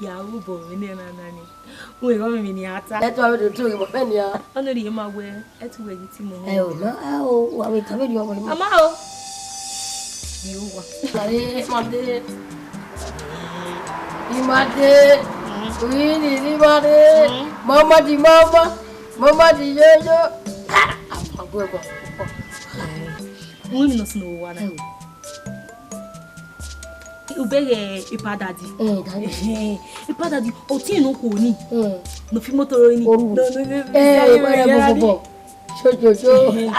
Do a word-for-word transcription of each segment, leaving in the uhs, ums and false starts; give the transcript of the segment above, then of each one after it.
Ya ru obọ mwẹ ne na na ni. Uwẹ ghe ọmọ mwẹ ne a ta. Ẹ tọ aro do to ghe mọ fẹ nia. Ọnọrẹn ma wẹ, ẹ tu wẹ ghi ti mọ. Ẹ o, ma, ẹ o, wa vbe ta vberriọ ọmọ ni. Ama o. Di owa. Are, ma de. Ima de. Wi ni ni ma de. Mama di mama. Mama di yoyo. Ah, agbo ẹkọ. Uwẹ mi nọ sunu owa na. Ẹ o. Ubẹghe ipa dadi. Eh, dadi. Ehe, ipa dadi, ọtẹn ne okhuo ni. Mm. Ne ọ fi imoto ro ni. Oru. No, no, no, no, Eh, no, wẹrẹ no, bobobo. Shojojo. Ehe.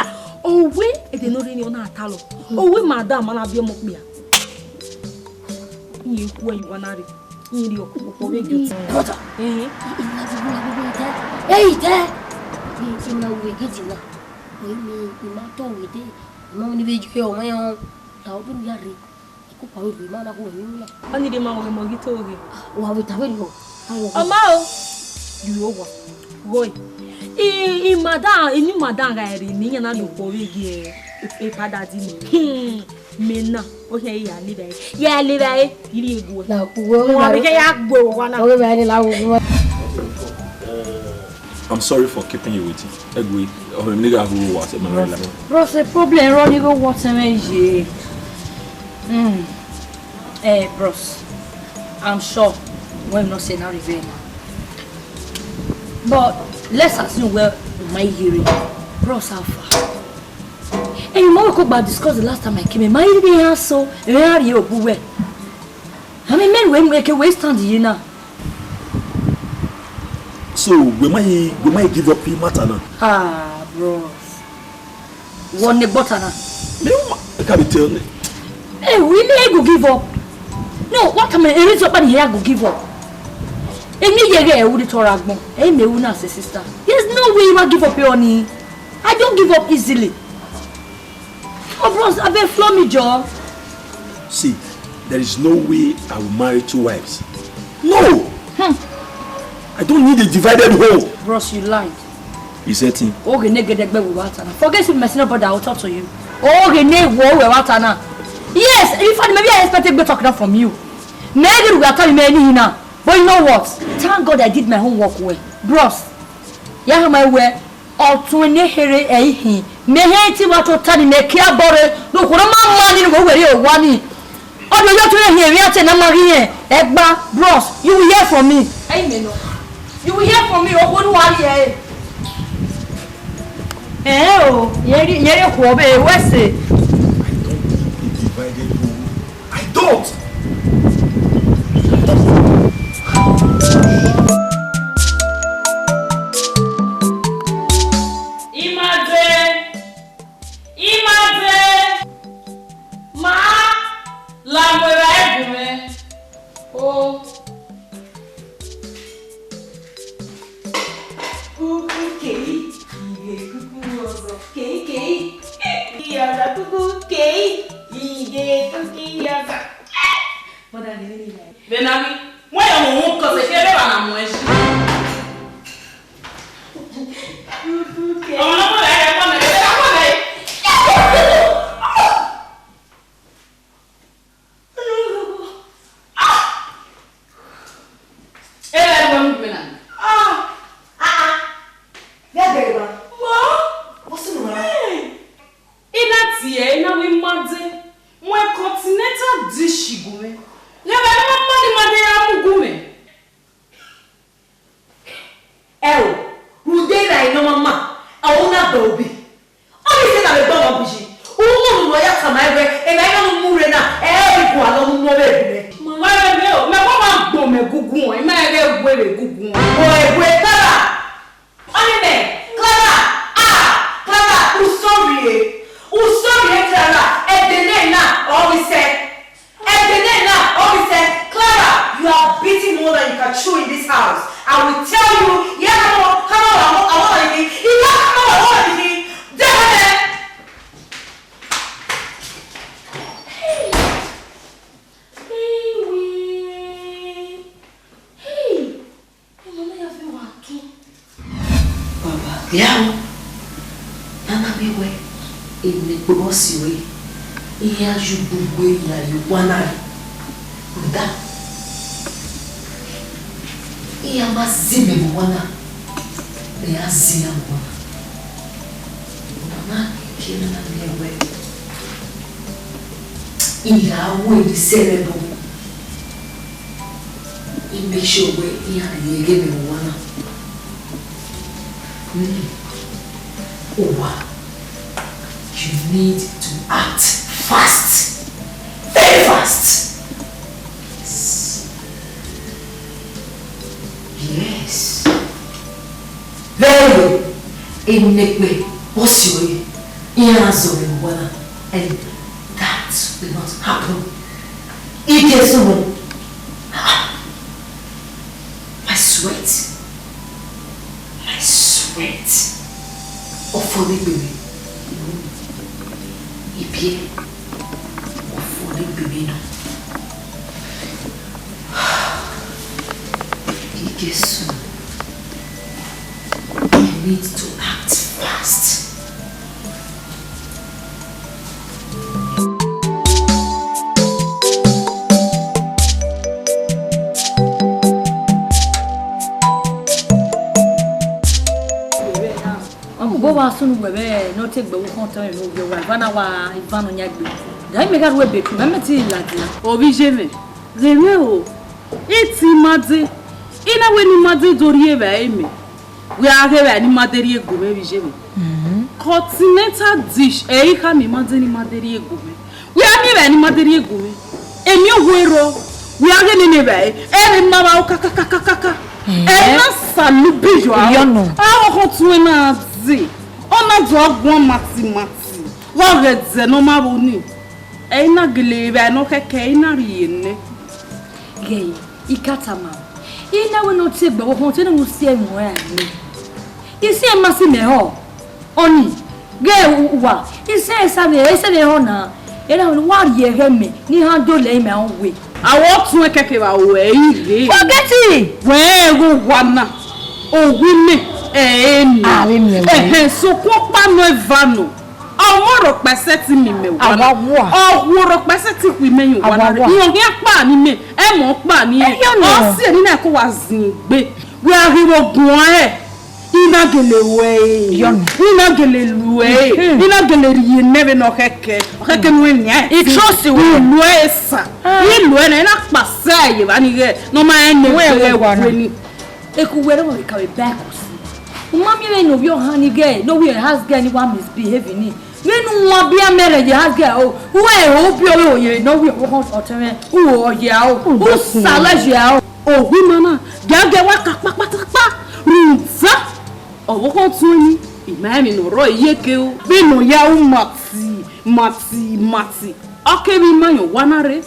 Owe, ẹdẹ ne ọ rre ni, ọ na talọ. Owe ma da ma na biẹ ọmọ okpia. Iye ku ẹre wa na rre. Iye rri ọkpọkpọ vbe gie ọtẹn. Dọkita. Ehe. Ina gbogbo gbogbo itẹ. Ẹ itẹ. Ni ima ru egedi na. Ni ima tọ wẹ de. Ima ni vbe je ọmọ ẹn. La obọ ne u ya rre. Eko kpa vbe rre, ima na hu ẹmwẹ na. Ọnii de ma wẹ mọ ghi to ghe. Wa vbe ta vberriọ. Ọ ma o. Di owa. Gho. I, i madam, eni madam gha rre ni, iran na rhie okhuo vbe gie e, e, e paddy ni. Hmm. Mẹ na, ọ khian ya le vbe. Ya le vbe, i rhie gu. Na gu. Wa vbe ya gbe wa na. Ọ vbe ya ni la gu. I'm sorry for keeping you waiting. Ẹ gui, ọmọ mi ni gha hu wa se ma la. Bros, the problem rọ ni go what me ye. Hmm. Eh, bros, I'm sure when not say na revenge. But let's assume where my hearing. Bros, how far? And you know we could about discuss the last time I came in. My hearing so, and where are you? I mean, men, when we can waste time, you know. So, we might, we might give up the matter now. Ah, bros. Wọ ne gbọta na. Me wa, I can't be tell me. Eh, we may go give up. No, what am I? Eri so bad here go give up. Eni yeghe ẹ wu de tọrọ agbọn. Ẹ mẹ wu na as a sister. There's no way you give up your knee. I don't give up easily. Oh, bros, abeg floor me, Joe. See, there is no way I will marry two wives. No! Hmm. I don't need a divided home. Bros, you lied. He said him. Oge ne gede gbe wa ta na. Forget me, no bother, I will talk to you. Oge ne wo we wa ta na. Yes, in fact, maybe I expected better talk now from you. Maybe we are telling me anything now. But you know what? Thank God I did my homework well. Bros, ya ha my way. Ọtun ne here ẹ i hin. Mẹ hẹ ti wa tota ni mẹ kia bọre. No khuo ma ma ni no wẹrẹ owa ni. Ọdọ yọ tun hin emwi ate na ma ghi rẹn. Ẹgba, bros, you will hear from me. Ayi mẹ nọ. You will hear from me. Okhuo ne uwa rhie ẹre. Ẹn o, yẹn rhie, yẹn rhie okhuo ọvbehe, wẹ sẹ? I don't need a divided home. I don't. Imade, Imade, ma la mu evba ẹre gu mwẹ. O. Kuku kei, ighe kuku ọzọ. Kei, kei. Iyaza kuku kei, ighe kuku iyaza. Mother, the meaning like. Vbe na ghi, wẹ ya mu uhunmwu kọsẹ, ke vbe evba na mu ẹn shi. Kuku kei. Ọmọ na mọ vbe a ya kọ mẹ, vbe a kọ mẹ. Ah! Ẹ, ẹ, wẹ mu mẹ na. Ah! Ah, ah. Vẹ gẹrẹ ma. Mọ. What's the matter? Hey. I na tie, I na wẹ Imade. Mu continental dish gu mwẹ. Ghẹ vbe ne ma ma ni Imade ya mu gu mwẹ. Ẹ o, rhunmwuda erha ne ọ ma ma, ọ na gbe obi. Ọ ghi sẹ na vbe gbe ọmọ bu yi. Uwẹ unu ne ọ ya tama ẹn wẹ, emwa ne ọ mu rre na, ẹ i re gualọ ne ọ vbe rre. Wa rẹn mẹ o, mẹ wa ma gbe mwẹ egungun, I ma rẹn ghẹ wẹ vbe egungun. Wẹ, wẹ, Clara. Ọni mẹ, Clara, ah, Clara, u sorry e. U sorry e, Clara, ẹdẹ nẹ na, ọ ghi sẹ. Ẹdẹ nẹ na, ọ ghi sẹ, Clara, you are beating more than you can chew in this house. I will tell you, yeah, come on, come on, come on, come on, come on, come on, come on, come on. Hey, hey, hey. Ọmọ na ya vbe wa tun. Baba, ya o. Na na vbe wẹ, emwi ne ẹgbẹbọ si ruẹ, iran ya ugbugbe ya ye owa na rre. Rhunmwuda. Iran ma zẹ mẹ vbe owa na, mẹ ya zẹ iran vbe owa na. Ọ ma na gie ne a na miẹn wẹẹ I gha ru emwi sẹ vbe ẹbọ, I make sure wẹẹ iran rhie ẹghẹ mẹ vbe owa na. Hmm. Owa, you need to act fast. Very fast. Yes. Yes. Very well. Enekpe, what's your name? Iran zẹ mẹ vbe owa na. And that will not happen. Igie sunu. My sweat. My sweat. Ọfọ ne gbe mwẹ. Ibiẹ. Ọfọ ne gbe mwẹ nọ. Igie sunu. You need to act fast. Ọ mu obọ vbe asunu wẹ vbe ne ọ te gbe vbe ukhọntọn ne ovbi owa, eva na wa, eva nọ yan egbe. Da imẹ gha ru ebe tu, mẹ mẹ te ladian. Ovbi iye mwẹ, ghe mwẹ o, I te ima dee, I na wẹ ne ima dee do rhie evbare mẹ. Wẹ a ghe evbare ne ima dee rhie gu mwẹ vbe iye mwẹ. Continental dish, ẹ i khama ima dee ne ima dee rhie gu mwẹ. Wẹ a miẹn evbare ne ima dee rhie gu mwẹ. Emi ohu erọ, wẹ a ghe nene evbare, ẹ vbe ma vba kakakakaka. Ẹ na salu bi yọ aro. Iyọnu. A ọkhọ tuẹn na dee, ọ na do guan mati mati. Vbe ọ ghẹ zẹ ne ọ ma vbo ni. Ẹ i na gele evbare ne ọ khẹke, ẹ i na rhie nẹ. Ghẹ, I ka tama, I na wẹ ne ọ te gbe vbe ukhọntọn ne u si ẹmwẹ ọnrẹn nẹ. I si ẹmwẹ ma si mẹ họ. Ọni, ghẹ uwa, I sẹ ẹsa vbe, I sẹ vbe họ na. Erha mwẹ ne uwa rhie ẹghẹ mẹ, ne I handle ẹre mẹ ọ wẹ. Awọ tuẹn kẹkẹ vbe aro ẹ i rre. Forget it! Wẹ ẹghẹ owa na, owa imẹ, ẹ i rre. A vbe miẹn wẹ. Ẹhẹn, sokpan ọkpa nọ eva nọ. Ọmọ rhọkpa ẹsẹ ti miẹn mẹ owa na. Awa wa. Ọghuo rhọkpa ẹsẹ ti khu imẹ yan owa na. Awa wa. Iran khian kpa ni mẹ, ẹmwẹ ọkpa ni. Ẹyọ nọ. Ọ si eni na ko wa zin gbe. Wẹ a ghi vbe guan ẹre. I na gele ru ẹre. Yọnu. I na gele ru ẹre. Hmm. I na gele rhie nẹ vbene ọ khẹke. Ọ khẹke nu enian. I trust you. I lu ẹre sa. Ah. I lu ẹre na, I na kpasa ẹre ye evba ni ghẹ ne ọ ma rẹn ne wẹ ẹre wẹ wa na. Wẹ ni. Eku wẹ rẹ wẹ ka vbe ba ẹko si. U ma miẹn vbene ovbi ọhan ni ghẹ, ne ovbi house girl ni wa misbehave ni. Vbene uwa biẹ mẹ rẹ ye house girl o, uwa ẹre ovbi ọvbehe ye ne ovbi ọvbehe ọtẹn mwẹ, u ro ye aro, u sa lẹ ye aro. Owa ima na, giagia wa ka kpakpatakpa, rhunmwuda ọvbokhan tuẹn ni, I ma rẹn emwi ne ọ rrọọ iyeke o. Vbene ọ ya ru mati, mati, mati, ọ kevbe ima yan owa na rre,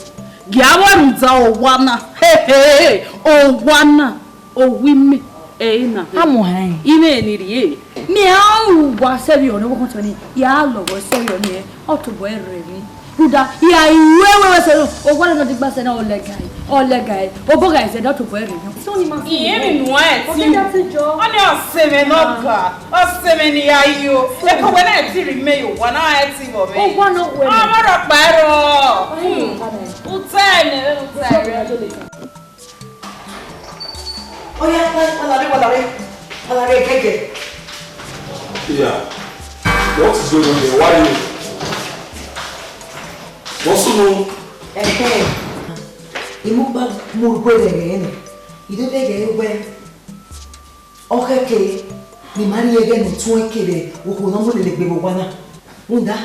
gie a vbe rhunmwuda owa na, hehe, owa na, owa imẹ, ẹre na. A mu hẹn. Imẹ ni rrie. Mẹ a ru uwa sẹvbe ọnii, ọvbokhan tuẹn ni, ya lọghọ sẹvbe ọnii, ọ tobọ ẹre rre emwi. Rhunmwuda, I gha ru ẹre wẹ sẹ, owa ne ọ digba sẹ na, ọ lẹga ẹre, ọ lẹga ẹre, obọ gha zẹ na, ọ tobọ ẹre rre emwi. So ni ma fi. Iye mi nu ẹ ti. Ọgẹdẹ ti jọ. Ọnii ọse mwẹ ne ọ ga, ọse mwẹ ne I ya yo. Ẹko wẹ na ẹ ti rhie imẹ ye owa na, ẹ ti vbọ mwẹ. Owa ne ọ wẹ. Ọmọ rhọkpa ẹre. Utẹ nẹ, utẹ rẹ. Oya, wa, wa lare, wa lare, wa lare gẹgẹ. Yeah. What is going on there? Why you? What's going on? Ẹhẹn. Imukpa mu urueghe ẹghẹ nẹ. I do vbe ghe wẹ, ọ khẹke ne ima rhie ẹghẹ ne ọ tuẹn kevbe okhuo ne ọ mu lele egbe vbe owa na. Rhunmwuda,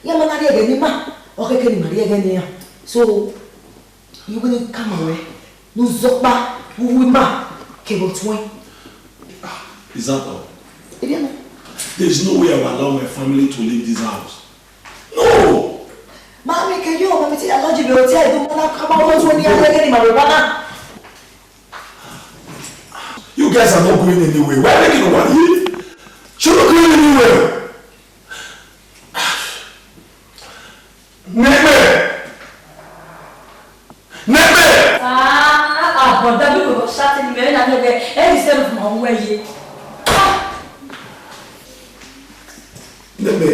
iran ma na rhie ẹghẹ ne ima, ọ khẹke ne ima rhie ẹghẹ ne iran. So, I wẹ ne I tama ruẹ ne u zẹ ọkpa vbe uwu ima kevbe ọtuẹn. Is that all? Erriọ nọ. There is no way I will allow my family to leave this house. No! Mami, ke yo, mami, ti ya lodge vbe hotel, do ma na ka ma wo tuẹn ni ya lele ni ma vbe wa na. You guys are not going anywhere. Why are you making one? You're not going anywhere. Nigga! Nigga! Ah, ah, ah, brother, we go chat in the na nigga. Any sort of my way. Nigga,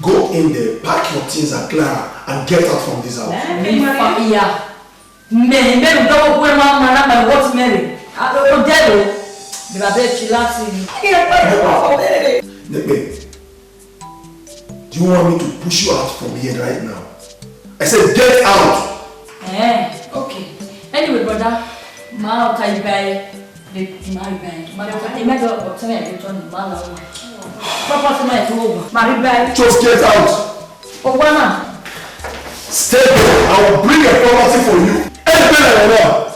go in there, pack your things and Clara and get out from this house. Eh, me fire. Me, me, don't go where my man, my what, Mary? Ah, oh, oh, Debo, the babe, she laughs in. Nekpe, do you want me to push you out from here right now? I said, get out! Eh, okay. Anyway, brother, ma o ta ibe, ma ibe, ma o ta ibe, ma o ta ibe, ma o ta ibe. Papa, say my phone over. Ma ibe. Just get out! Owana. Stay there. I will bring a property for you. Anywhere I want.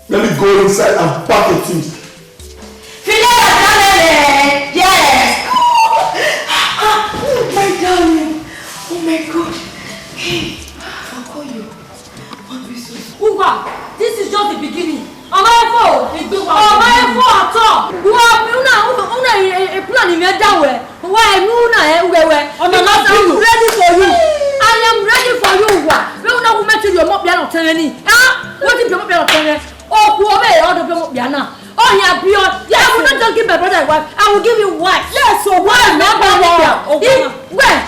Let me go inside and pack a thing. Filera, darling, yes. Ah, my darling. Oh my God. Hey, I'll call you. What be so? Uwa, this is just the beginning. Ọmọ ẹfọ, egbe wa. Ọmọ ẹfọ atọ. Uwa, una, una, una, e, e, e plan ni mẹ da wẹ. Uwa, ẹ nu na ẹ, uwẹ wẹ. Ọmọ ma. Because I'm ready for you. I am ready for you, uwa. Vbe una wu mẹ te rhie ọmọ kpia nọ tẹn mwẹ ni. Ah, wetin be ọmọ kpia nọ tẹn mwẹ? Okhuo vbe ọdọ be ọmọ kpia na. Oh, yeah, be on. Yeah, I will not just give my brother a wife. I will give you wife. Yes, so why not? Why not? Where?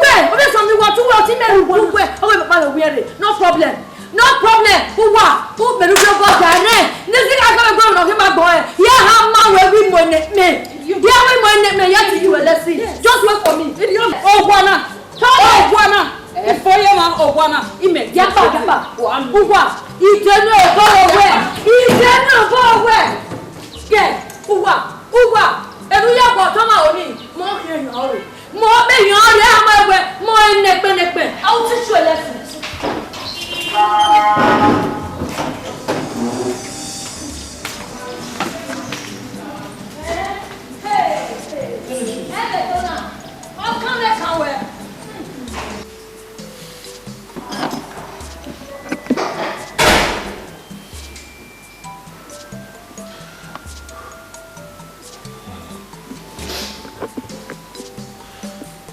Where? Obi sọ mi wa tu wa ti me ru wa. Where? Obi papa we wear it. No problem. No problem. Uwa, u me lu go direct. Ni si ka go go no ke ma gbo e. Ya ha ma we wi mo ne me. Ya we mo ne me ya ti you a lesson. Just wait for me. Owana. Owana. Ifo ye ma owana. Ime. Ya pa, ya pa. Uwa. Ide ne obo we. Ide ne obo we. Ke, uwa, uwa. Enu ya gba otọ ma oni. Mo khian yan ọre. Mo be yan ọre, a ma wẹ, mo ẹnẹkpẹn nẹkpẹn. I will teach you a lesson.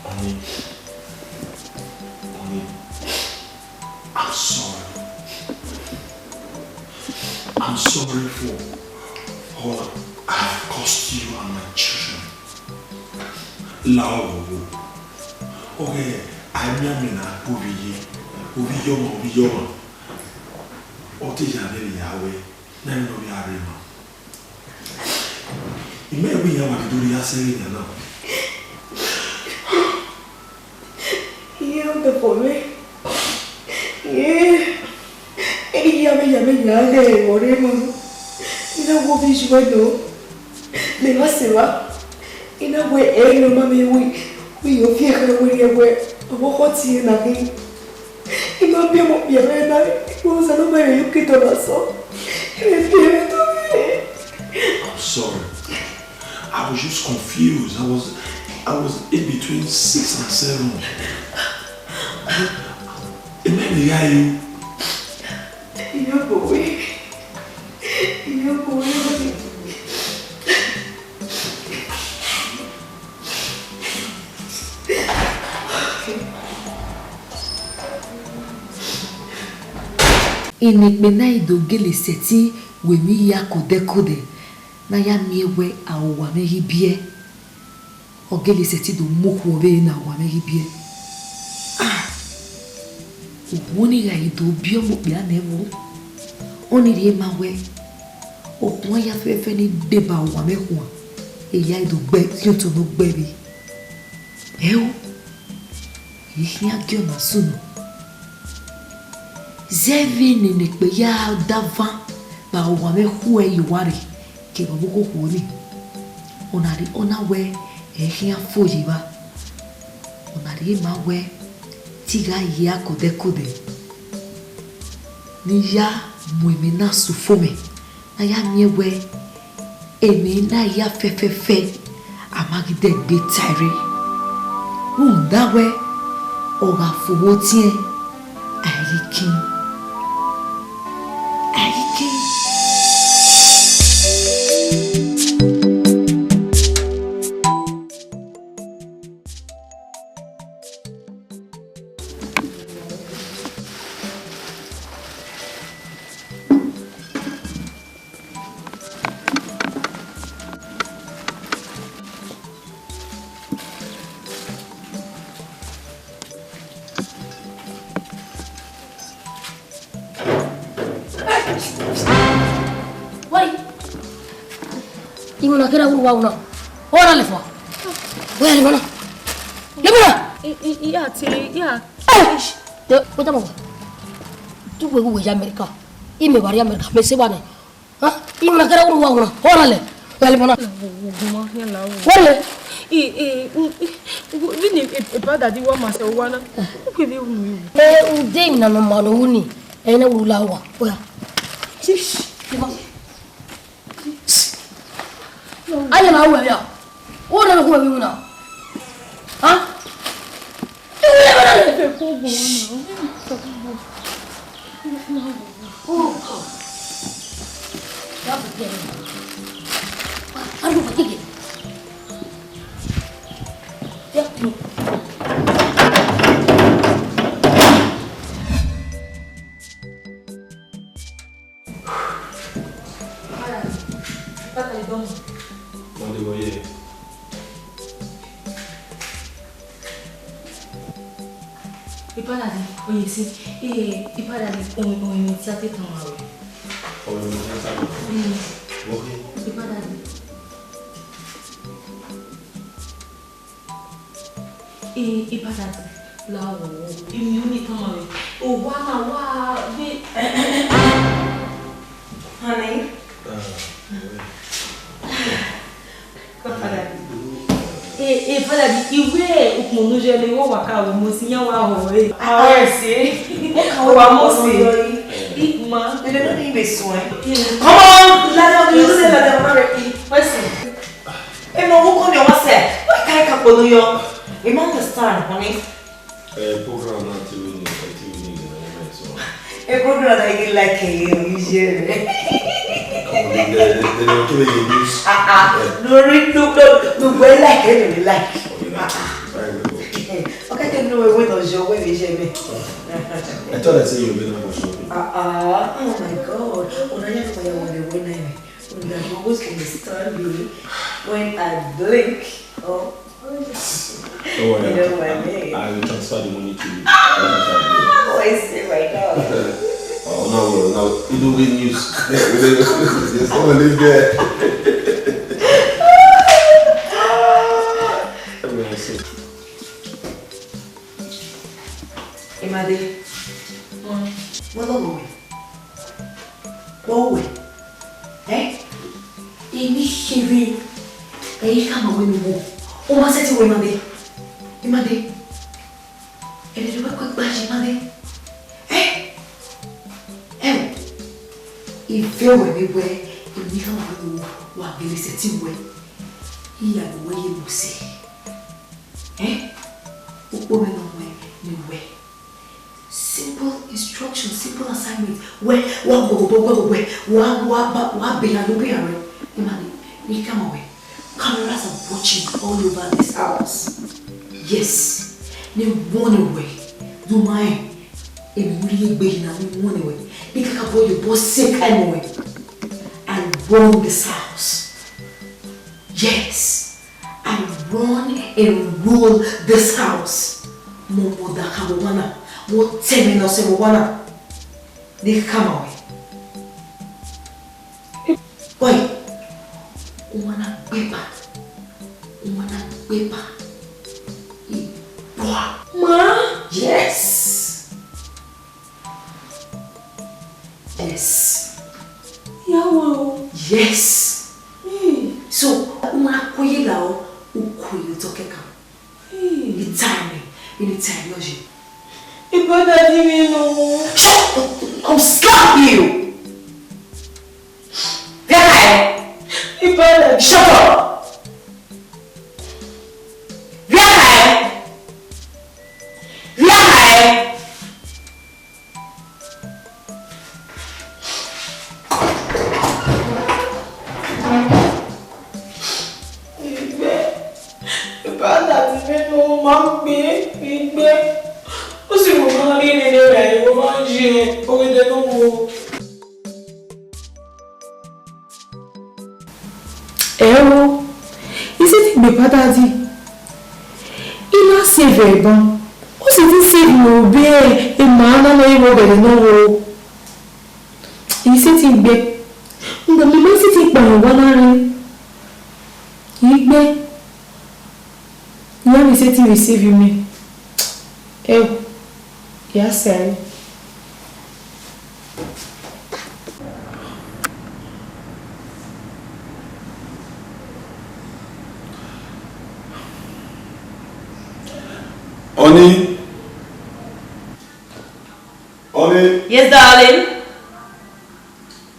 Honey, honey, I'm sorry. I'm sorry for all I've caused you and my children. La ọvbovbo. Ọghe, a miẹn amẹ na gbe ovbi ye, ovbi ye ọmwa, ovbi ye ọmwa. Ọ te ya vbe ya wẹ, na emwi ne ọ vbe a rre ma. I ma wẹ iran ma ghi do rhie asẹ vbe nian na. Iran dọbọ mwẹ. Iran, iran vbe ya vbe ya ghẹ vbe ọre ma. I na wo ovbi iyuẹ nọ. Mẹ ma sẹ evba. I na wẹ ẹre ne ọ ma mwẹ ru, wẹ ọ viọ ẹkhẹ werriẹ wẹ ọvbokhan tie na ghe. I ma biẹ ọmọ kpia mwẹ na, ikpẹdẹ Osanobua vbe ye ukito na sọ. Ẹ biẹ mwẹ tọ mwẹ. I'm sorry. I was just confused. I was, I was in between six and seven. Ẹ ma vbe gha ru. Iyobọ wẹ, iyobọ wẹ. Enekpe na i do gele sẹtin wẹ emwi hia kodẹkodẹ ne a ya miẹn wẹ a ho owa mwẹ ghi biẹ. Ọ gele sẹtin do mu okhuo vbe ne a ho owa mwẹ ghi biẹ. Ah! Okhuo ni gha i do biẹ ọmọ okpia nẹ vbo? Ọnii rhie ma wẹ okhuo ya fẹfẹfẹ ni deba owa mwẹ khuan, e ya i do gbe khian otọ ne ọ gbe ẹvbi. Ẹo, I khian gie ọna sunu. Zẹ vbene enekpe ya da van ba owa mwẹ khuẹ ye owa rre kevbe ọvbokhan okhuo ni. Ọna rhie, ọ na wẹ ẹ i khian fo ye evba. Ọna rhie ma wẹ te I gha hia kodẹkodẹ ne I ya mu emwi na sẹ ufomwẹ, ne a ya miẹn wẹ emwi na hia fẹfẹfẹ, a ma ghi dẹ gbe tae rre. Rhunmwuda wẹ ọ gha fo vbe otiẹn, a i ghi kin, a i ghi kin. Iwinna kere wu wa wuna. Ora le fua. Wẹ le mana. Le mana. I, i, i ati, i a. Eish. De, wẹ tama. Tu wẹ wẹ ya America. I me wa ri America, me se wa ne. Ha? Iwinna kere wu wa wuna. Ora le. Wẹ le mana. Wẹ le. I, i, u, i, u, vini, e, e, brother di wa ma se wa na. U ke vbe unu. E, u de iwinna nọ ma no uni. E na wu la wa. Oya. Eish. Aye ma wẹ ya. Wo na ko wẹ na. Ha? Iwu le bana le. Oh God. Ya ko ke. Aru ko ke. Ya ko. Wọ́n dé wọ́n yẹ. Ipa Daddy, oye si, eh, Ipa Daddy, oyin, oyin, mi ti a te tama ruẹ. Oyin, mi ti a tama ruẹ. Mm. Okay. Ipa Daddy. Eh, Ipa Daddy, la wo, imi uni tama ruẹ. Owa na wa vbe. Honey. Ah, yeah. Father, eh, eh, Father, iwe ukpọn ne u ye ne wọ wa ka wo mo si yan wa ho re. Awa ẹse. Wa mo si. I ma. Ede no ni me suẹn. Come on, lie down, you say lie down, ma re. What's it? E mo wo ko ni wa se. Wa ka ka ko do yo. E ma understand, honey. Eh, program na ti win, eh, ti win in the night, so. Eh, program na you like, eh, you hear. Come on, they, they, they don't kill you, news. Ah, ah. Eh. No, re-, no, no, no, we like, eh, we like. Okay, now. Ah, ah. Fine, we go. Eh, okay, then no, we wait on show, we be share me. I thought I said you were going to show me. Ah, ah. Oh my God. Una ya fire when they win, eh. Una always can disturb me when I blink. Oh. Don't worry, you know my name. I, I will transfer the money to you. Ah! Oh, I see right now. Oh, no, no, no. You do good news. There's someone live there. Let me see. Imade. Mm. Well, don't worry. Kpọ wẹ. Eh? Eni kherhe, ẹ i khama wẹ ne u wo. U ma sẹtin wẹ Imade. Imade. Ẹdẹdẹ wẹ kue gba ye Imade. Eh? Ẹo. I vẹ wẹ ne wẹ, eni khama wẹ ne u wo, wa gele sẹtin wẹ. I ya ne wẹ ye mu sẹ. Eh? Ukpo mwẹ nọ wẹ ne wẹ. Simple instruction, simple assignment. Wẹ, wa gbọgbọ, gbọgbọ, wẹ, wa, wa, wa, wa be ya lo be ya rẹ. Imade, ne I khama wẹ. Cameras are watching all over this house. Yes. Ne wọnẹ wẹ. Do ma ẹ. Emwi ne u rhie egbe yi na, ne wọnẹ wẹ. Ne kakabọ ye obọ sẹ ka ẹmwẹ wẹ. I run this house. Yes, I run and rule this house. Mo, mo da ka mo wana, mo tẹ me nọ sẹ mo wana. Ne khama wẹ. Boy, u wana gbeba, u wana gbeba. I bua. Ma? Yes. Yes. Yawa o. Yes. Hey. So, u ma ku ye la o, u ku ye otọ kẹkan. Hey. Anytime, anytime, yọ ye. Ipa Daddy mi nọ. Shut up! I'll slap you! Where are you? Ipa Daddy. Shut up! Where are you? Where are you? Igbe, Ipa Daddy mi nọ, ma gbe, igbe. Ọ si mo ma ri nene rẹ, mo ma ye, ogede no wo. Ẹo, I sẹtin gbe Ipa Daddy. I na save ẹban. Ọ sẹtin save ne obọ ima na nọ ye vbe ọghẹe ne ọ ro. I sẹtin gbe. Ngbẹn mẹ ma sẹtin kpa owa na rre. Iran ni sẹtin receive me. Eo, ya sẹ. Honey. Honey. Yes, darling.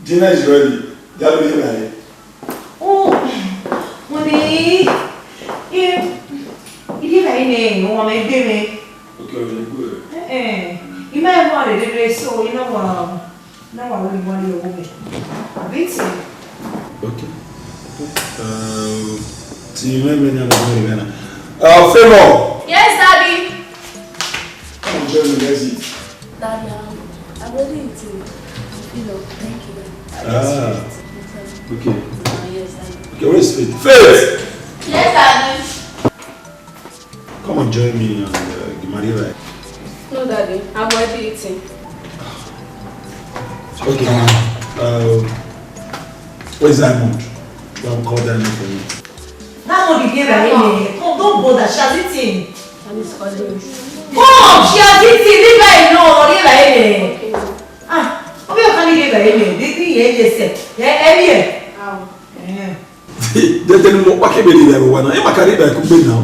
Dinner is ready. Daddy, you ready? Oh, honey. Eh, you ready? No, I'm a baby. Okay, I'm good. Eh, eh. You might want to do this, so you know what? Now I really want your woman. Beat him. Okay. Uh, see you, man, man, man, man. Uh, Favor! Yes, Daddy. Come on, join me, let's eat. Daddy, um, I've already eaten. You know, thank you. I just Ah. finished eating. Okay. Uh, yes, Daddy. Okay, where is Faith? Faith! Yes, Daddy. Come and join me and uh, Gimari, right? No, Daddy. I've already eaten. Okay, now, uh, where's Diamond? Don't call Diamond for me. Diamond, you get right in there. Come, don't bother. She has eaten. And it's calling. Come, she has eaten. Leave her alone. Leave her in there. Okay. Ah, obi o kani leave her in there. This thing here, yes, sir. Yeah, Ellie. Ow. Yeah. Dẹdẹ ne imẹ ọkpa ke vbe rhie evbare owa na, ima ka rhie evbare kugbe na.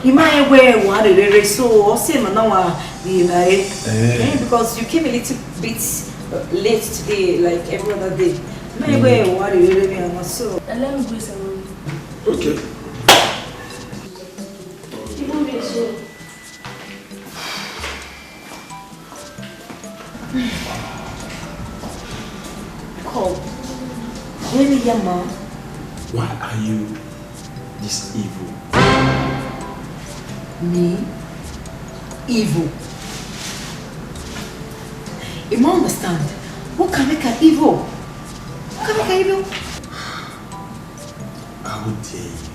I ma rẹn wẹẹ wa rherere, so ọ sẹ ma na wa rhie evbare. Eh. Eh, because you came a little bit uh, late today, like every other day. I ma rẹn wẹẹ wa rherere vbe na, so. Eh, let me go inside, mommy. Okay. Even me, so. Come. Where me, your mom? Why are you this evil? Me? Evil? You don't understand. What can make her evil? What can make her evil? How dare you?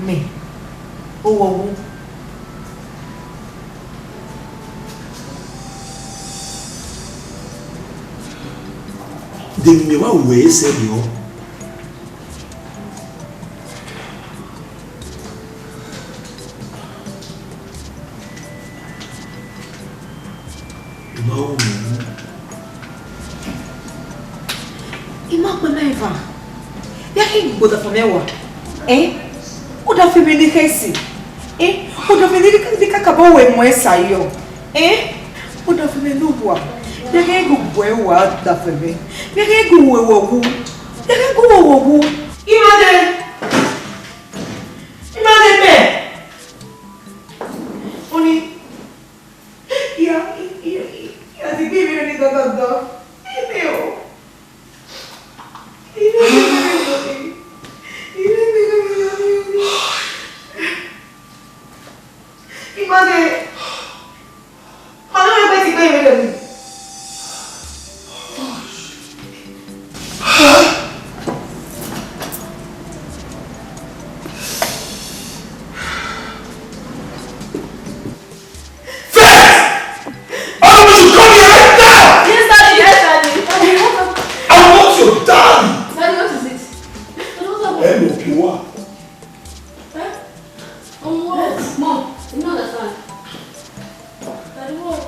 Me, owọwu. De emwi ne wa ru ẹre sẹ rriọ? I ma ru mwẹ. I ma kpẹ mẹ eva. Ya khin gu odafẹn mwẹ wa. Eh? Odafẹn mwẹ ne khẹ esi. Eh? Odafẹn mwẹ ne ka, ne ka kabọ wẹ mu ẹsa yọ. Eh? Odafẹn mwẹ ne uwa. Ya khin gu gu ẹre wa odafẹn mwẹ. Ya khin gu wẹ wọ wu. Ya khin gu wẹ wọ wu. I ma dẹ. I ma dẹ mẹ. Oni. Iya, iya, iya, ti gbe mi ni dandan. Ebe o. Ebe o. Ebe o. Imade. Mama, ebe ti gbe mi ni. First! All of you should come here right now! Yes, Daddy, yes, Daddy. Daddy, what happened? I want your daddy! Daddy, what is it? Daddy, what happened? Ẹ lọ bí wa. Huh? On what? Mom, you don't understand. Daddy, what?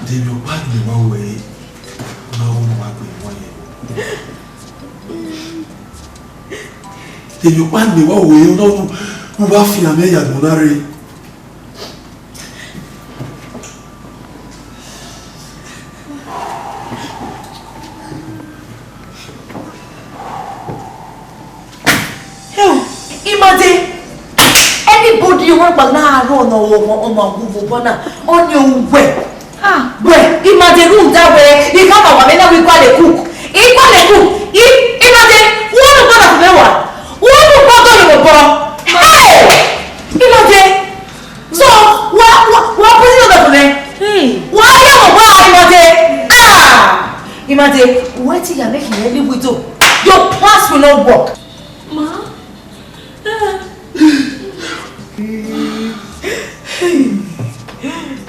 De emwi ọkpa ne wa ru ẹre, ọ na ru ne uwa gbe emọ yẹn. De emwi ọkpa ne wa ru ẹre, ọ na ru ne uwa fian mwẹ ya agbọn na rre. Hell, Imade, anybody you want to now run or or or go for bona on your way. Ah, well, Imade room that way. You come and wamena we call a cook. He call a cook. He Imade, who no bother for me wa? Who no bother you for? Hey, Imade. So, what what what put it on for me? Hey. Why you go buy Imade? Ah, Imade, what you are making any window? Your plans will not work. Ma?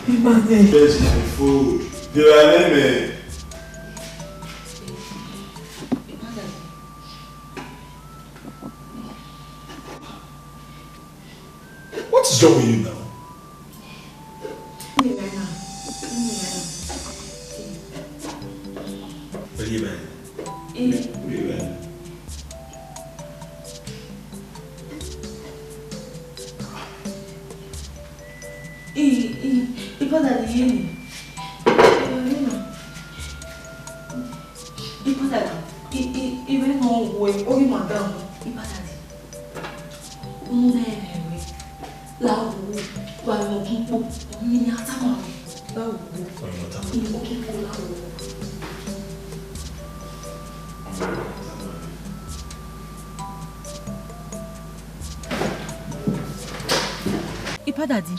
Imade. Fetch my food. Dey my name, eh? What is wrong with you now? Where you been? Where you been? I, I, I brother di ye ni. I brother di, I, I, I vbe nọ wẹ, oghi madam, I brother di. Unu nẹ rẹ wẹ, la wo, wa mẹ ọkun kpo, ọmọ ni a tama wẹ, la wo. Ọmọ tama. I mẹ ọkun kpo, la wo. Ipa dadi,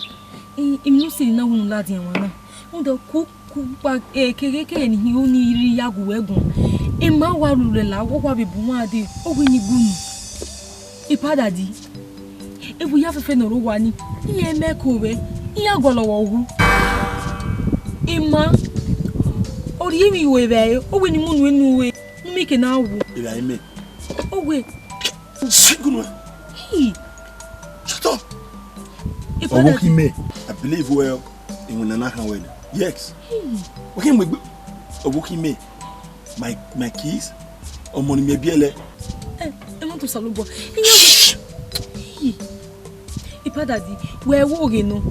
I, I mu siri na wunu ladian wan na. Rhunmwuda ku, ku kpa, eh, keghe keghe ne I hin ru ne I rhirhi ya gu wẹ guan. I ma wa rhurhẹ la, ọ wa vbe bu wan dee, ọ wẹ ne I gbe unu. Ipa dadi, evbu ya fẹfẹ ne ọ rre owa ni, iran mẹ ko vbe, iran gualọ vbe wu. I ma, ọ rhie emwi ru evbare, ọ wẹ ne I mu unu enu ru, ne I ke na wu. Evbare mẹ. Ọ wẹ. Shut up. Ipa dadi. Ọvbokhan mẹ, I believe well in winna na khan wẹ nẹ. Yes. Wẹ khin mu egbe. Ọvbokhan mẹ. My, my kids. Ọmọ ni mẹ biẹlẹ. Eh, ẹ ma tọ Osanobua. Shh. Ipa dadi, wẹ wo ghe nọ.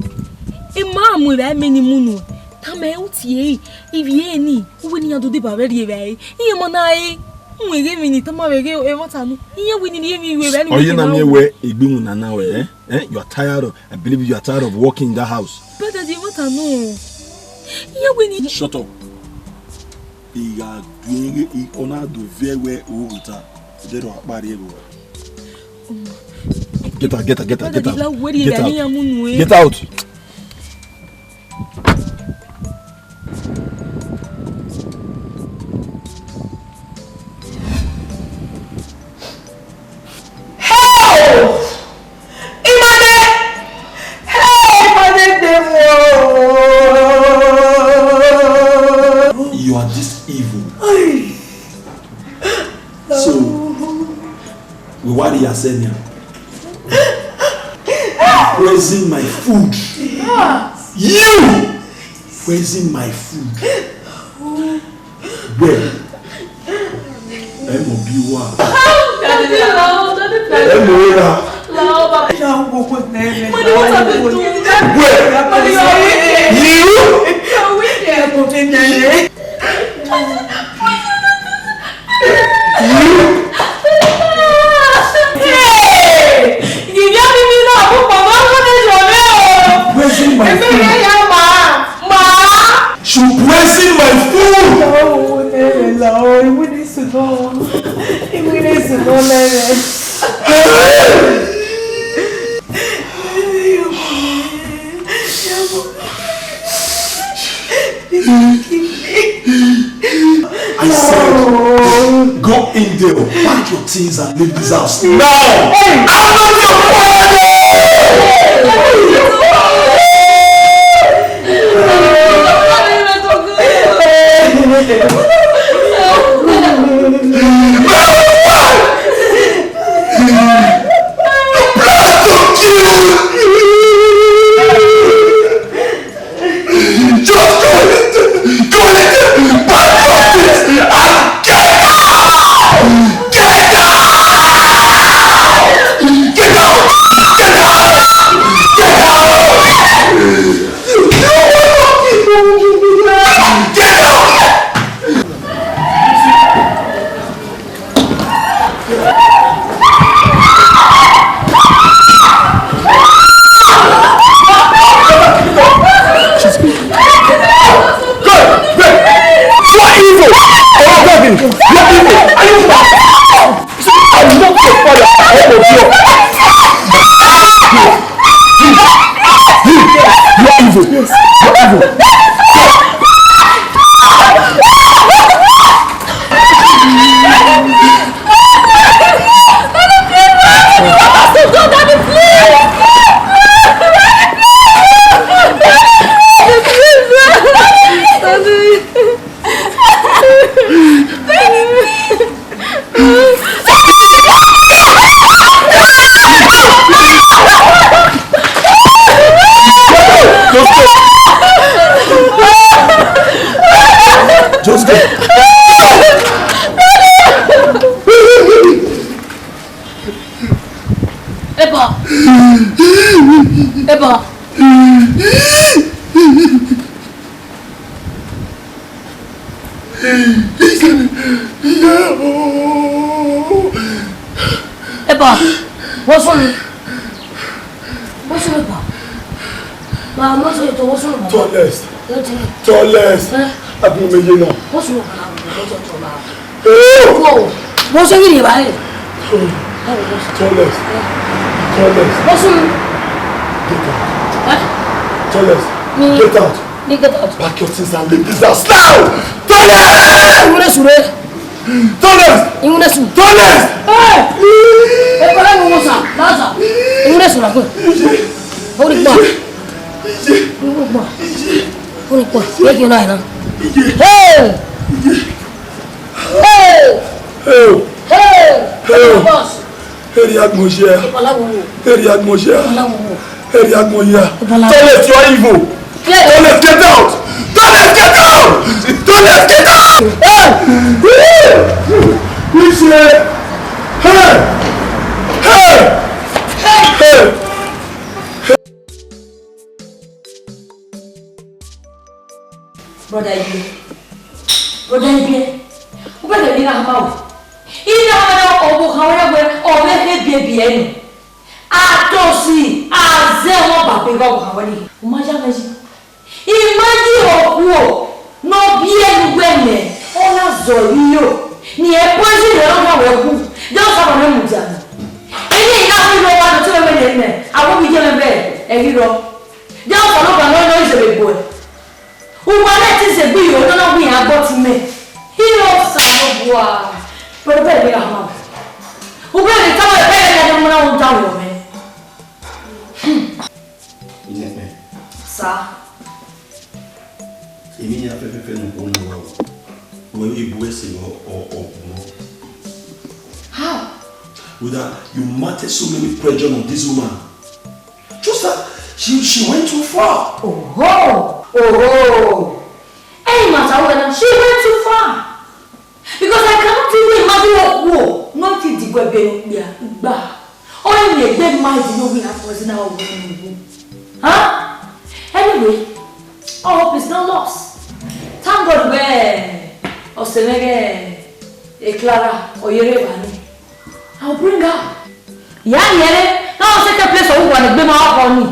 I ma mu evbare mẹ ne I mu unu. Tama ẹ uti ẹre, ivbi ẹre ni, uwẹ ne iran do deba vbe rri evbare. Iran ma na re. Mu eghe emwi ni tama vbe ghe ẹmwata nu. Iran wẹ ne I rhie emwi ru evbare ni. Ọ ye na miẹn wẹ egbe iwinna na wẹ, eh? Eh? You are tired of, I believe you are tired of working in that house. Ipa dadi, ẹmwata nu. Iran wẹ ne. Shut up. I gha du ẹre, I, ọ na do viẹ wẹ o ghi ta. Ẹdẹrẹ ọ kpa rrie vbe uwa. Get out, get out, get out, get out. Get out. Get out. Hey! Imade! Hey, Imade, Devo! You are this evil. So, we worry yourself now. Poison my food. You poison my food. Well, ẹ mọ bi wa. Ẹ mọ ra. Well, you. Poison my food. She poison my food. I said, go in there, pack your things and leave this house now. I'm not your father! Just go in there, go in there, pack your things and get out! Get out! Get out! Get out! Get out! Get out! You are evil! You are evil! Are you mad? I am not your father. I am your God. You, you, you are evil. You are evil. Eba. Eba, what's wrong? What's wrong, Eba? Ma, what's wrong? What's wrong, Eba? Tallest. Tallest. Eh? Agbọn mẹ ye na. What's wrong, Eba? What's wrong, Eba? Oh! Whoa! What's wrong, Eba? Tallest. Tallest. What's wrong? Get out. Eh? Tallest. Me. Get out. Me get out. Pack your things and leave this house now! Tallest! What's wrong? Tallest! Iwun na su. Tallest! Hey! Eba, la wo sa, la sa. Iwun na su na ko. Ori pa. Ori pa. Ori pa. Ye ki na na. Hey! Hey! Hey! Hey! Hey! Boss. Eri agbọn ye. Eba, la wo. Eri agbọn ye. Eba, la wo. Area Moya. Tallest, you are evil. Tallest, get out! Tallest, get out! Tallest, get out! Hey! Hey! Hey! Hey! Brother Ibie, brother Ibie, u bẹghe ne I gha ma o. I na ma na ọvbokhan wẹ wẹ ọ vbe khe biẹ biẹ nẹ. Atosi, azẹ ọmọ baba gha ọvbokhan wẹ nii. U ma ya mwẹ yi. I ma yi okhuo ne ọ biẹ ne uwẹ nẹ, ọ na zọ ẹre iyo, ne irẹn poison rẹ ọ na wẹ wu, de ọ saba ne mudia nẹ. Eni na khui rọ wa do te mwẹ nẹ, avbe ovbi iye mwẹ vbe ẹghi rọ. De ọ saba nọ ba nọ nọ izẹvbe gbe uẹ. Uwa na te zẹ egbe iyo, nọ na wẹ iran agbọn ti mẹ. Iro Osanobua, rhọkpa vbe gha ma. Uwẹ vbe tama ẹre ẹre ne ọ na ru danmwẹ mwẹ. Inẹkpẹn. Sir. Emwi hia fẹfẹfẹ ne okhuo na wa ru, wẹ vbe bu ẹse ọ, ọ, ọ kpọnmwẹ. How? With that, you mounted so many pressure on this woman. Just that she, she went too far. Oho! Oho! Ẹ i ma ta wẹ na, she went too far. Because I cannot even imagine okhuo ne ọ ti diguẹ be ne okpia gba. Ọ i miẹn egbe ma di ne ovbi iran poison avbe ovbi iran ni wu. Huh? Anyway, all hope is not lost. Thank God wẹ ọse mwẹ ghẹ, eh, Clara, ọ ye rre evba nii. I will bring her. Ya miẹn ẹre, na ọ second place ọ wu wa ne egbe ma ọkhọ nii.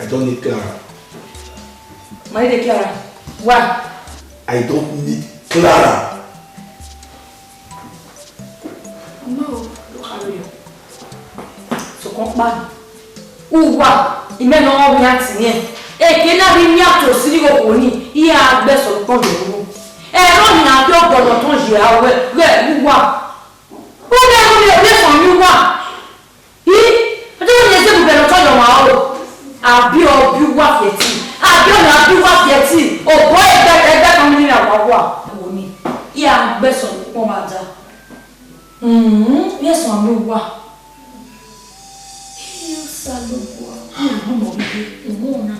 I don't need Clara. Ma need Clara. Why? I don't need Clara. No, do carry you. So come back. Uwa, imẹ ne ọ vbe yan tie. Eke na vbe yan to siri okhuo nii, iran gbe ẹsọ ukpọn dẹ ru. Ẹre ọna na fi ọgbọnọ tọn ye aro ghẹ uwa. Uwa ne ọ rhie sọn ye uwa. I, ọ dọmọ ne ẹzẹ bubẹ ne ọ tọ ye ọmwa aro. A biẹ ọ biẹ uwa fi ẹtin. A biẹ ọna a biẹ uwa fi ẹtin. Obọ ẹgbẹ ẹgbẹ family na wa uwa. Ẹvbo nii, iran gbe ẹsọ ukpọn mwa da. Hmm, vbe ẹsọ amẹ uwa. Iye Osanobua, iye ọmọ gidi, ọmọ na.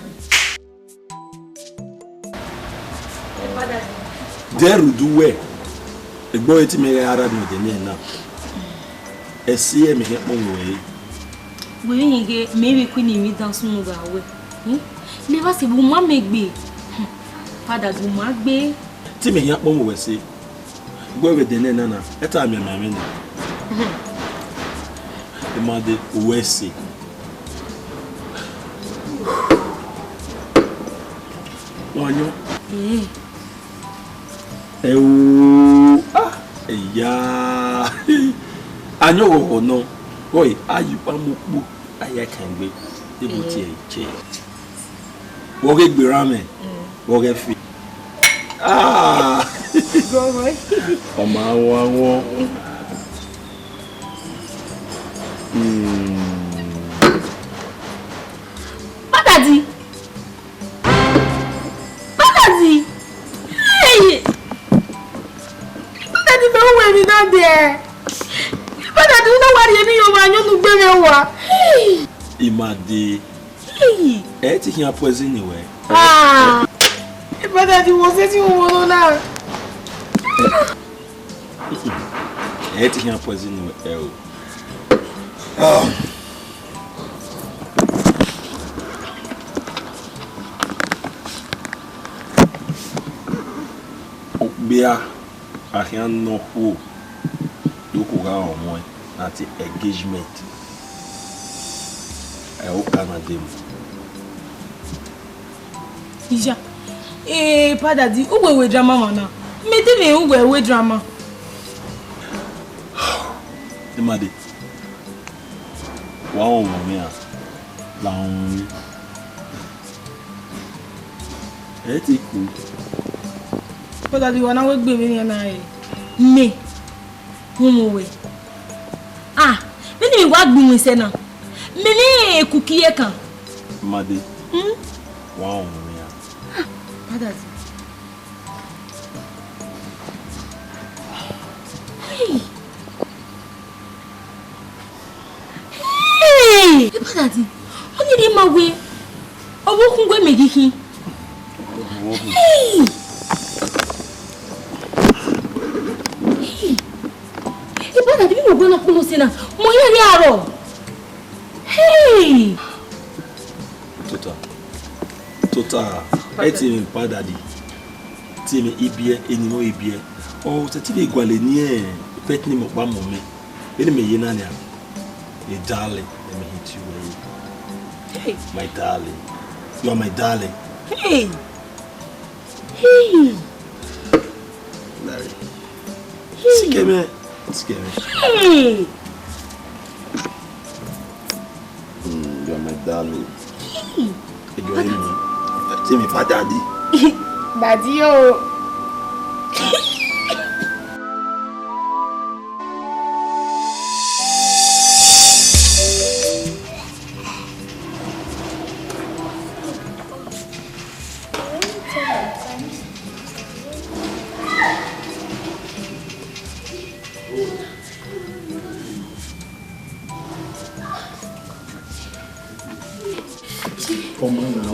Deghẹ rhunmwuda uwẹ, egbe ọre te imẹ gha ra nọ ẹdẹ nẹ na, ẹse ẹmwẹ khian kpọnmwẹ ruẹ re. Wẹ vbe rẹn ghe, mẹ vbe ku ne emwi dan sunu gha wẹ. Hmm? Mẹ vbe sẹ vbe u ma mẹ gbe. Hmm. Father, u ma gbe. Te imẹ khian kpọnmwẹ ruẹ ẹse. Egbe ọre vbe ẹdẹ nẹ na na, ẹ ta mianmian mwẹ nẹ. I ma dee, u wẹ ẹse. Wa yọ. Eh. Ẹ o, ah, ẹya. Ayọn ghọghọ nọ, wọẹ, a ye ukpa mu ukpo, a ya kan egbe, ebu tie ẹre che. Wọ ghe gbe erha mwẹ, wọ ghe fi. Ah! Gọghọ. Ọ ma wan wọn. Hmm. Daddy. Daddy. Hey! Daddy, mẹ wẹ emwi na dẹ. Daddy, u na wa rhie emwi ye ọmwa ayọn ne u gbe mwẹ wa. Hey! I ma dee. Hey! Ẹ i te khian poison wẹ. Ah! Daddy, wo sẹtin wo nọ na. Ẹ i te khian poison wẹ, ẹ o. Ah. Ya, a khian nọ khuo, do khuo gha rọnmwẹ na te engagement. Ẹ, oka na dee mu. Iya, eh, Pa Daddy, uwẹ wẹ drama mwa na. Mẹ te mwẹ uwẹ wẹ drama. Imade, wa rọnmwẹ mwẹ ra? La rọnmwẹ mwẹ. Ẹ te ku. Pa Daddy, wa na wẹ gbe vbenian na re. Mẹ, uhunmwu wẹ. Ah, vbene mẹ wa gbe iwinna sẹ na. Mẹ ne kuki ye kan. Imade. Hmm? Wa rọnmwẹ mwẹ ra? Ah, Pa Daddy. Hey. Hey! Pa Daddy, ọni rhie ma wẹ, ọ vbe khun wẹ mẹ ghi khin. Hey! Hey! Pa Daddy, vbene uwẹ nọ kpunu sẹ na, mẹ ọ ya rhie arọ. Hey! Tota. Tota. Ẹ te mwẹ Pa Daddy. Te mwẹ ibiẹ, eni mwẹ ibiẹ. Ọ sẹtin vbe gualọ eni, ẹ, pet name ọkpa mọ mẹ. Vbene mẹ ye na nia, a darling, let me hit you well. Hey. My darling. You are my darling. Hey. Hey. Larry. Hey. Sikẹ mwẹ. Sikẹ mwẹ. Hey. Mm, you are my darling. Hey. Ẹ jọ, ẹ mọ. Ẹ jẹ mi Pa Daddy. Daddy o. Ọmọ na o,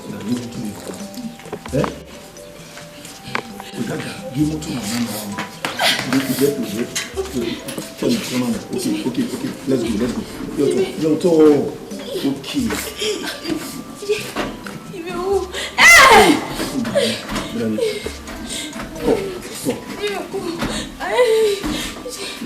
na ni tu ni. Eh? Ogaga, gi motor na na na. Get to, get to, get to. Turn it, turn on. Okay, okay, okay. Let's go, let's go. Yo, to, yo, to. Okay. Brother, stop, stop. It's okay.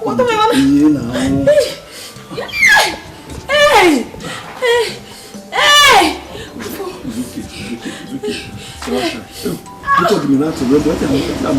What am I gonna? Iye na. Hey! Hey! Hey! It's okay, it's okay, it's okay. Sasha. Mucho de minato, yo, yo, yo.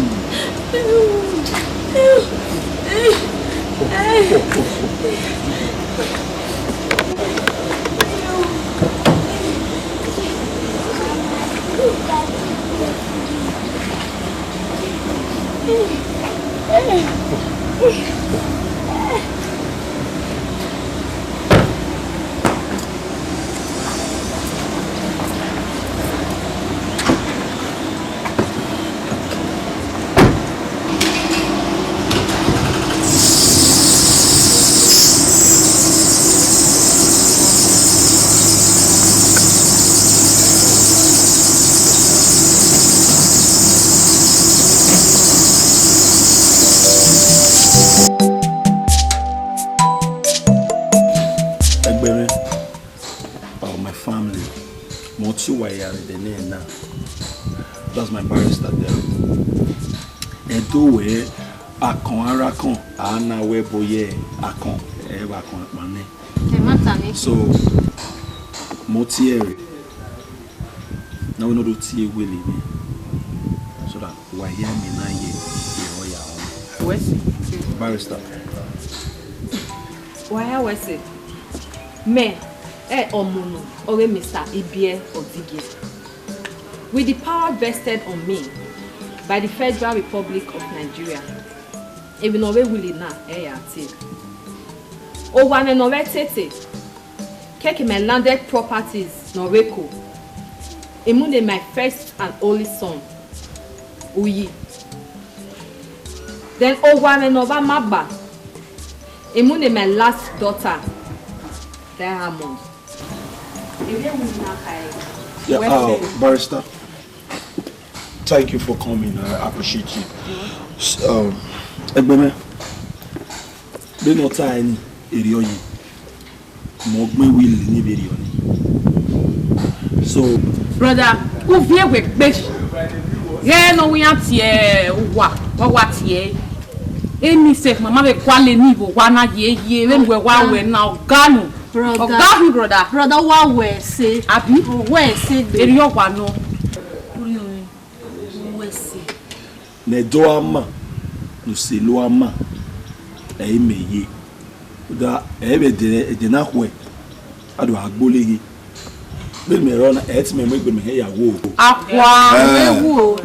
Ẹgbẹe mwẹ, or my family, mẹ ọtẹn uwa ya vbe ẹdẹ nẹ na. That's my barrister there. Ẹdẹ wẹ, akọn a rre akọn, a na wẹ ẹbo ye akọn, ẹ vbe akọn akpan nẹ. Ẹ ma ta ni. So, mẹ ọtẹn ẹre. Na wẹ ne ọ do tie wele mwẹ, so that wa hia mẹ na ye, ye ọ ya họn. Wẹ sẹ. Barrister. Wa hia wẹ sẹ. Mẹ, ẹ, ọmọ nọ, ọghe Mister Ibiẹ Ọdigie. With the power vested on me by the Federal Republic of Nigeria, emwi ne ọ vbe wili na, ẹ ya tie. Owa mwẹ ne ọ vbe tete, keke my landed properties ne ọ vbe ko, imune my first and only son, Uyi. Then owa mwẹ ne ọ vbe ama gba, Emune, my last daughter, Diamond. Ebe wu na khae. Yeah, uh, barrister, thank you for coming. I appreciate you. S- Um, Egbeme, be no ta any area you. Mọ gbẹn will ni vberriọ ni. So, brother, u viẹ wẹ gbe. Ghẹ ne ọ wẹ iran tie uwa, ọ wa tie. Eni sef, mama vbe gualọ eni vbe owa na ye ye, vbene uwẹ wa wẹ na, ọga nu. Brother. Ọga nu, brother. Brother, wa wẹ ẹse. Abi? Wẹ ẹse gbe. Erriọ wa nọ. Uriorin, wẹ ẹse. Ne ẹdẹ ọre a ma, ne osẹlẹ ọre a ma, ẹ i mẹ ye. Rhunmwuda ẹ i vbe ẹdẹ, ẹdẹ na khuẹ, a do gha gboleghe. Vbene mẹ rrọọ na, ẹ i te mẹ mu egbe mẹ hẹ ya wo. Akua. Eh. Ẹ wo.